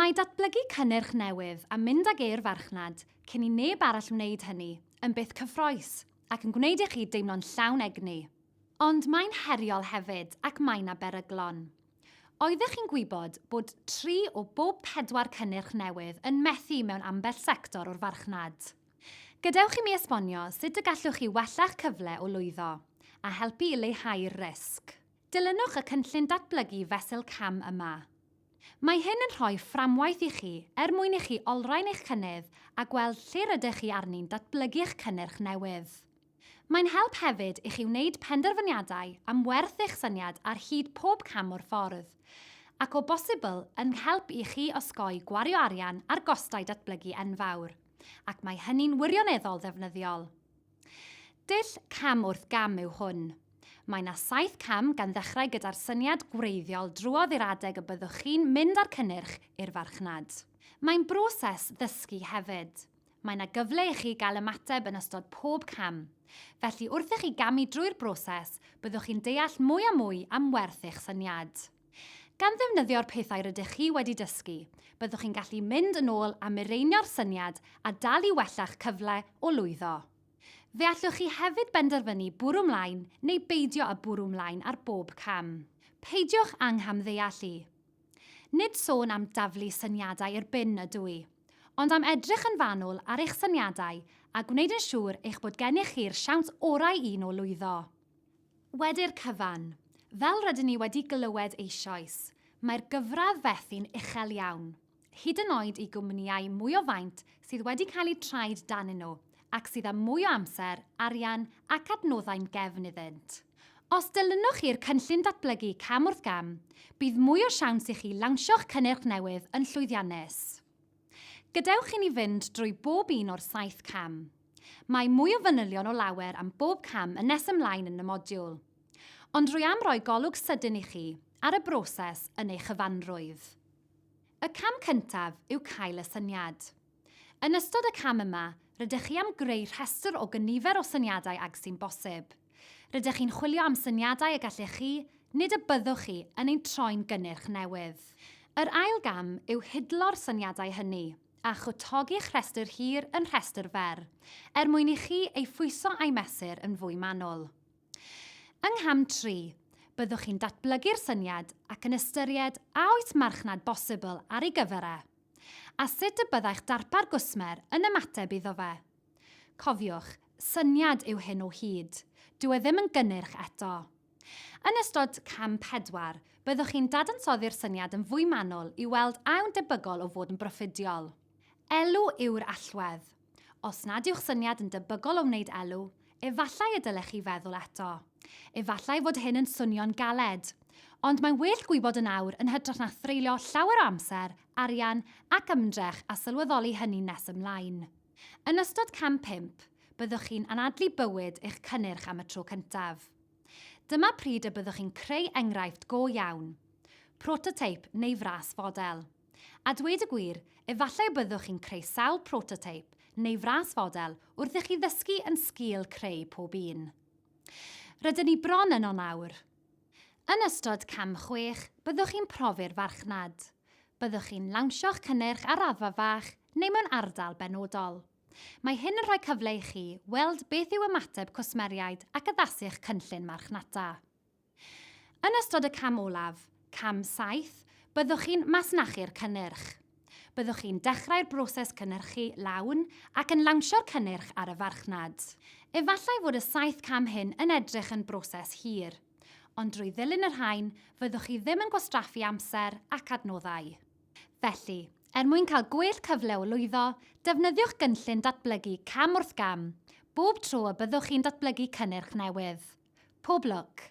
Mae datblygu cynnyrch newydd a mynd ag e i'r farchnad cyn i neb arall wneud hynny yn beth cyffrous ac yn gwneud i chi deimlo'n llawn egni. Ond mae'n heriol hefyd ac mae 'na beryglon. Oeddech chi'n gwybod bod tri o bob pedwar cynnyrch newydd yn methu mewn ambell sector o'r farchnad? Gadewch i mi esbonio sut y gallwch chi wella'ch cyfle o lwyddo, a helpu i leihau'r risg. Dilynwch y cynllun datblygu fesul cam yma. Mae hyn yn rhoi fframwaith i chi er mwyn i chi olrhain eich cynnydd a gweld lle rydych chi arni'n datblygu'ch cynnyrch newydd. Mae'n help hefyd i chi wneud penderfyniadau am werth eich syniad ar hyd pob cam o'r ffordd, ac o bosibl yn help i chi osgoi gwario arian ar gostau datblygu enfawr. Ac mae hynny'n wirioneddol ddefnyddiol. Dull cam wrth gam yw hwn. Mae 'na saith cam gan ddechrau gyda'r syniad gwreiddiol drwodd i'r adeg y byddwch chi'n mynd â'r cynnyrch i'r farchnad. Mae'n broses ddysgu hefyd. Mae 'na gyfle i chi gael ymateb yn ystod pob cam. Felly wrth i chi gamu drwy'r broses, byddwch chi'n deall mwy a mwy am werth eich syniad. Gan ddefnyddio'r pethau rydych chi wedi dysgu, byddwch chi'n gallu mynd yn ôl a mireinio'r syniad a dal i wella'ch cyfle o lwyddo. Fe allwch chi hefyd benderfynu bwrw mlaen neu beidio â bwrw mlaen ar bob cam. Peidiwch â nghamddeall i. Nid sôn am daflu syniadau i'r bin ydw i, ond am edrych yn fanwl ar eich syniadau a gwneud yn siŵr eich bod gennych chi'r siawns orau un o lwyddo. Wedi'r cyfan, fel rydyn ni wedi glywed eisoes, mae'r gyfradd fethu'n uchel iawn. hyd yn oed i gwmnïau mwy o faint sydd wedi cael eu traed danyn nhw ac sydd â mwy o amser, arian ac adnoddau'n gefn iddynt. Os dilynwch chi'r cynllun datblygu cam wrth gam, bydd mwy o siawns i chi lawnsio'ch cynnyrch newydd yn llwyddiannus. Gadewch i ni fynd drwy bob un o'r saith cam. Mae mwy o fanylion o lawer am bob cam yn nes ymlaen yn y modiwl. Ond rwy am roi golwg sydyn i chi ar y broses yn ei chyfanrwydd. Y cam cyntaf yw cael y syniad. Yn ystod y cam yma, rydych chi am greu rhestr o gynifer o syniadau ag sy'n bosib. Rydych chi'n chwilio am syniadau y gallech chi, nid y byddwch chi, yn ein troi'n gynnyrch newydd. Yr ail gam yw hidlo'r syniadau hynny, a chwtogi'ch rhestr hir yn rhestr fer, er mwyn i chi ei phwyso a'i mesur yn fwy manwl. Yng ngham tri, byddwch chi'n datblygu'r syniad ac yn ystyried a oes marchnad bosibl ar ei gyfer e, a sut y byddai'ch darpar gwsmer yn ymateb iddo fe. Cofiwch, syniad yw hyn o hyd, dyw e ddim yn gynnyrch eto. Yn ystod cam pedwar, byddwch chi'n dadansoddi'r syniad yn fwy manwl i weld a yw'n debygol o fod yn broffidiol. Elw yw'r allwedd. Os nad yw'ch syniad yn debygol o wneud elw, efallai y dylech chi feddwl eto. Efallai fod hyn yn swnio'n galed. Ond mae'n well gwybod yn awr yn hytrach na threulio llawer o amser, arian ac ymdrech a sylweddoli hynny nes ymlaen. Yn ystod cam pump, byddwch chi'n anadlu bywyd eich cynnyrch am y tro cyntaf. Dyma pryd y byddwch chi'n creu enghraifft go iawn. Prototeip neu fras fodel. A dweud y gwir, efallai y byddwch chi'n creu sawl prototeip neu fras fodel wrth i chi ddysgu yn sgil creu pob un. Rydyn ni bron yno nawr. Yn ystod cam chwech, byddwch chi'n profi'r farchnad. Byddwch chi'n lawnsio'ch cynnyrch ar raddfa fach neu mewn ardal benodol. Mae hyn yn rhoi cyfle i chi weld beth yw ymateb cwsmeriaid ac addasu'ch cynllun marchnata. Yn ystod y cam olaf, cam 7, byddwch chi'n masnachu'r cynnyrch. Byddwch chi'n dechrau'r broses cynhyrchu lawn ac yn lawnsio'r cynnyrch ar y farchnad. Efallai fod y saith cam hyn yn edrych yn broses hir, ond drwy ddilyn y rhain, fyddwch chi ddim yn gwastraffu amser ac adnoddau. Felly, er mwyn cael gwell cyfle o lwyddo, defnyddiwch gynllun datblygu cam wrth gam, bob tro y byddwch chi'n datblygu cynnyrch newydd. Pob lwc!